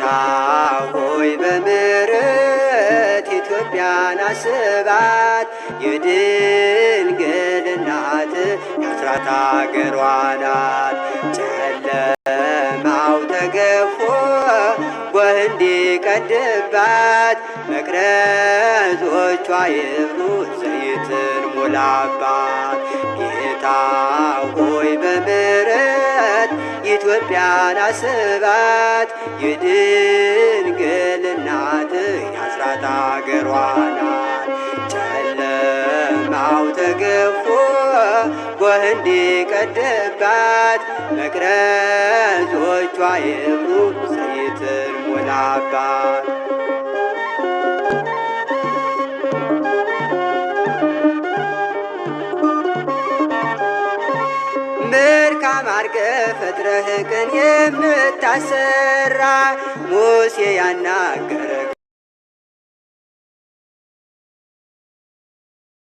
ጌታ ሆይ በምሕረት ኢትዮጵያን አስባት፣ የድንግል እናት የአስራት አገሯ ናት። ጨለማው ተገፎ ጎህ እንዲቀድባት፣ መቅረዞቿ ይብሩ ዘይትን ሙላባት። ጌታ ሆይ በምሕረት ኢትዮጵያን አስባት፣ የድንግል እናት የአስራት አገሯ ናት። ጨለማው ተገፎ ጎህ እንዲቀድባት፣ መቅረዞቿ ይብሩ ዘይትን ሙላባት። መልካም አርገህ ፈጥረህ ቅን የምታሰራ፣ ሙሴ ያናገረ